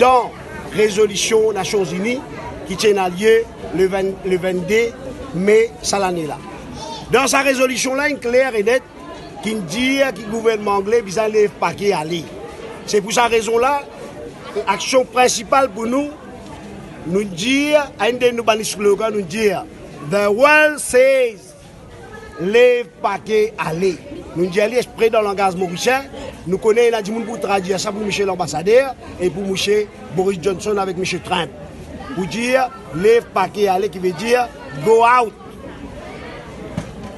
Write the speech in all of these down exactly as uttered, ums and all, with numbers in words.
dan rezolision Nasion Zini ki ti ena lie le vin, le vennde me sa lane la. Dan sa rezolision la, inn kler e net, ki'nn dir ki gouvernman angle bizin lev pake ale. Se pou sa rezon la, aksion prinsipal pou nou, nou dir, enn de nou bann slogan, nou dir, "The world says, lev pake ale." Nou dir li expre dan langaz morisien, nou kone ena dimoun pou tradir sa pou misie lanbasader e pou misie Boris Johnson avek misie Trump. Pou dir, "Lev pake ale," ki ve dir, "Go out."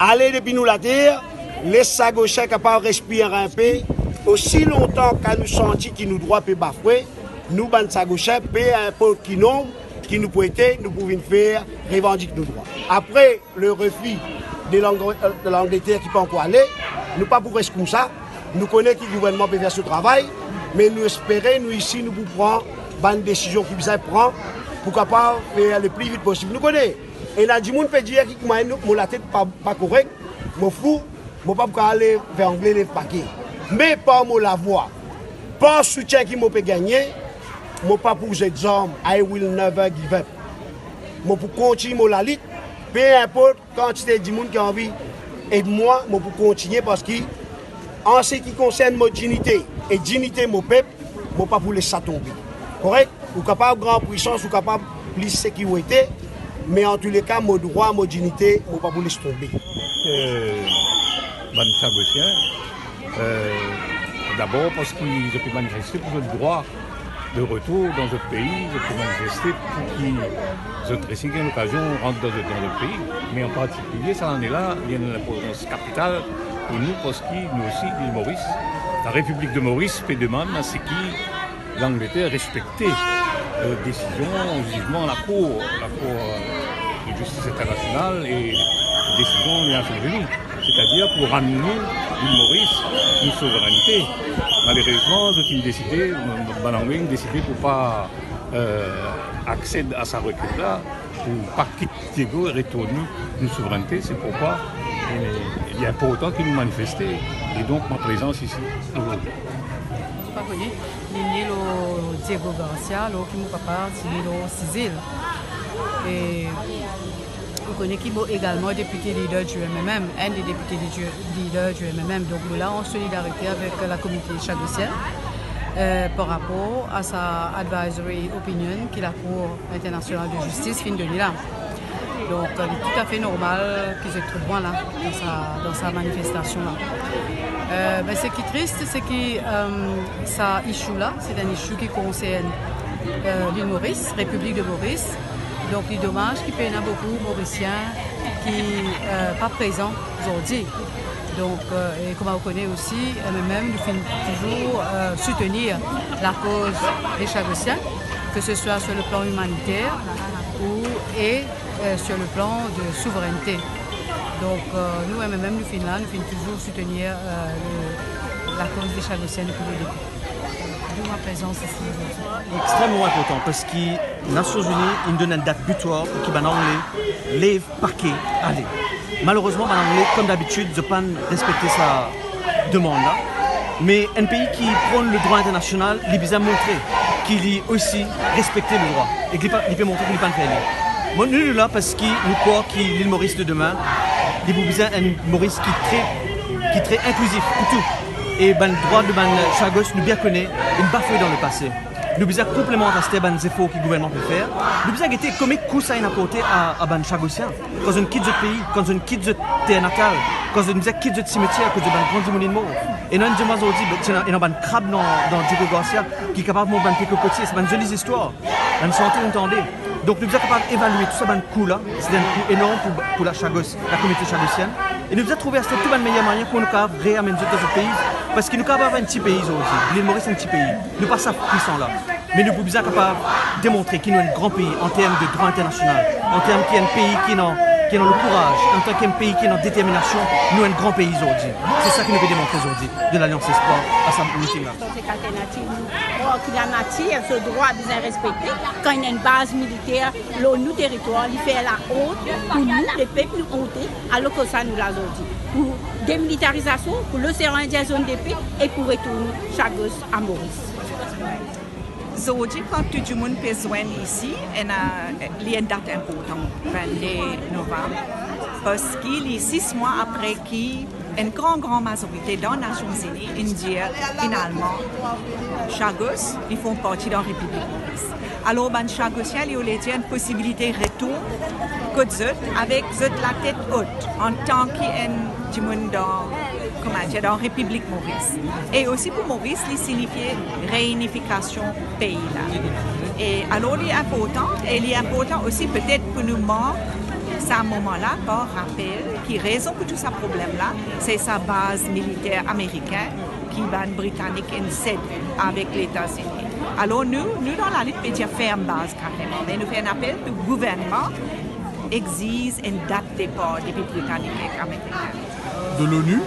Ale depi nou later, les Sagosien kapav respir inpe, osi lontan ki nou santi ki nou drwa pe bafwe, nou bann Sagosien, pe inport ki nonb ki nou pou ete, nou pou vinn fer revandik nou drwa. Apre le refi de Lang-, de Langleter ki pa ankor ale, nou pa pou res koumsa. Nou kone ki gouvernman pe fer so travay, me nou espere, nou isi, nou pou pran bann desizion ki bizin pran pou kapav fer le pli vit posib. Nou kone, ena dimoun pe dir ki kouma nou, mo latet pa, pa korek, mo fou, mo pa pou kapav lev angle lev pake. Me par mo lavwa, par soutien ki mo pe gagne, mo pa pou zet zarm, I will never give up. Mo pou kontign mo lalit, pe inport kantite dimoun ki anvi ed mwa, mo pou kontigne, parski an se ki konsern mo dinite e dinite mo pep, mo pa pou les sa tonbe. Korek? Ou kapav gran pwisans, ou kapav plis sekirite, me antouleka, mo drwa, mo dinite, mo pa pou les tonbe. Eh, bann Sagosien, eh, dabor parski zot pe manifeste pou zot drwa de retour dan zot pei, zot pe manifeste pou ki zot resi gagn lokazion rant dan zot, dan zot pei. Me an partikilie, sa lane la, li ena enn linportans kapital pou nou, parski nou osi, Lil Moris, la Repiblik de Moris pe demann a se ki Langleter respekte, eh, desizion, zizman lakour, lakour, eh, de zistis internasional e desizion Linasion Zini. Setadir pou rann nou, Lil Moris, nou souverennte. Malerezman, zot inn deside, bann Angle inn deside pou pa, eh, aksed a sa rekil la, pou pa kit Diego retourn nou, nou souverennte. Se pourkwa, eh, li inportan ki nou manifeste. E donk, ma prezans isi, ozordi. Ou pa kone, li ne lor Diego Garcia, lor ki mo papa ti ne lor Sizil. E ou kone ki mo egalman depite lider di M M M, enn de depite lider di M M M. Donk, nou la an solidarite avek la kominote chagosienn, eh, par rapor a sa advisory opinion ki Lakour Internasional de Zistis finn done la. Donk, li toutafe normal ki zot trouv mwa la, dan sa, dan sa manifestasion la. Eh, be, seki tris, se ki, eh, sa issue la, se enn issue ki konsern, eh, Lil Moris, Repiblik de Moris. Donk, li domaz ki pena boukou Morisien ki, eh, pa prezan ozordi. Donk, eh, e kouma ou kone osi, eh, nou mem, nou finn touzour, eh, soutenir lakoz de Chagosien, ke se swa sur le plan imaniter ou, e, eh, sur le plan de souveraineté. Donk, eh, nou, eh, mem, nou finn la, nou finn touzour soutenir, eh, le, lakoz de Chagosien depi le debi. D'où ma présence ici aujourd'hui. Extrêmement important, parski Nasion Zini inn donn enn dat bitwar pou ki bann Angle lev pake ale. Malerezman, bann Angle, kom dabitid, zot pa'nn respekte sa demann la. Me enn pei ki pran ledrwa internasional, li bizin montre ki li osi respekte ledrwa e ki li pa, li pe montre ki li pa'nn fer li. Bon, nou, nou la parski nou krwar ki Lil Moris de demin, li pou bizin enn Moris ki tre, ki tre inklizif pou tou. E bann drwa de bann Chagos, nou bien kone, inn bafwe dan lepase. Nou bizin konplemant aster bann zefor ki gouvernman pe fer. Nou bizin gete konbien kou sa inn aporte a, a bann Chagosien. Kan zot inn kit zot pei, kan zot inn kit zot ter natal, kan zot inn bizin kit zot simetier, akoz zot bann gran dimoun inn mor. E nou, enn dimoun zordi, be, ti ena, ena bann krab dan, dan Diego Garcia, ki kapav mont bann pie kokotie, se bann zoli zistwar. Bann sante nou tande. Donk, nou bizin kapav evalie tou sa bann kou la. Se enn kou enorm pou, pou la Chagos, la kominote chagosienn. E nou bizin trouve aster tou bann meyer mwayin pou nou kapav reamenn zot dan zot pei. Parski nou kapav enn ti pei zordi. Lil Moris enn ti pei. Nou pa sa pwisan la. Me nou pou bizin kapav demontre ki nou enn gran pei an term de drwa internasional, an term ki enn pei ki ena, ki ena lekouraz, an term ki enn pei ki ena determinasion, nou enn gran pei zordi. Se sa ki nou pe demontre zordi de Lalians Lespwar a sa miting la. Alternativ, nou krwar ki lanatir, so drwa bizin respekte. Kan ena enn baz militer lor nou teritwar, li fer laont pou nou, lepep, nou onte. Alor koumsa nou la zordi, pou demilitarizasion, pou Losean Indien zone de paix e pou retourn Chagos a Moris. Zordi, kan tou dimoun pe zwenn isi, ena, li enn dat inportan, vennde novam, parski li sis mwa apre ki enn gran, gran mazorite dan Nasion Zini inn dir, finalman, Chagos, li finn parti dan Repiblik Moris. Alor, bann Chagosien, li oule dir enn posibilite retourn kot zot, avek zot latet ot, antan ki enn dimoun dan, kouma dir, dan Repiblik Moris. E osi pou Moris, li sinifie reinifikasion pei la. E alor, li inportan, e li inportan osi petet pou nou mark sa moman la par rapel ki rezon pou tou sa problem la, se sa baz militer amerikin ki bann Britanik inn sed avek Letazini. Alor nou, nou dan lalit pe dir ferm baz kareman, me nou fer enn apel pou gouvernman egziz enn dat depar depi Britanik ek Amerikin. De l'ONU,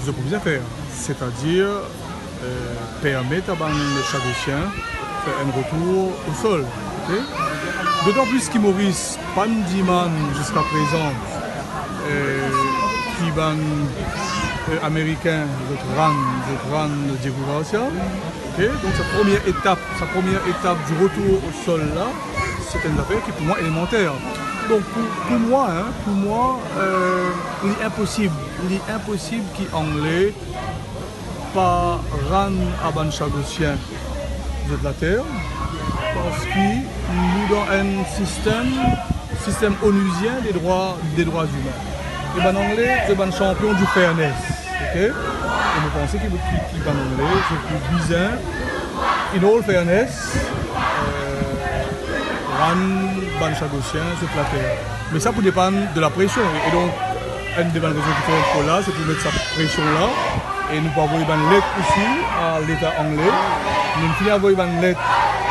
zot pou bizin fer, setadir, euh, permet a bann Chagosien fer enn retour o sol, ok? Dotan plis ki Moris pa'nn dimann ziska prezan, euh, ki bann, euh, Amerikin zot rann, zot rann Diego Garcia, ok? Donk sa premie etap, sa premie etap di retour o sol la, se enn zafer ki pou mwa elemanter. Donk pou, pou mwa, hein, pou mwa, euh, li inposib, li inposib ki Angle pa rann a bann Chagosien zot later, parski nou dan enn sistem, sistem onizien de drwa, de drwa imin. E bann Angle, se bann sanpion di fairness, ok? E mo panse ki, ki, ki bann Angle, se pou bizin, in all fairness, euh, rann bann Chagosien zot later. Me sa pou depann de la presion. E donk, enn de bann rezon ki fer nou la, se pou met sa presion la. E nou pou avoy bann let osi a Leta Angle. Nou finn avoy bann let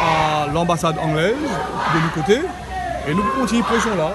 a lanbasad anglez de nou kote. E nou pou kontign presion la.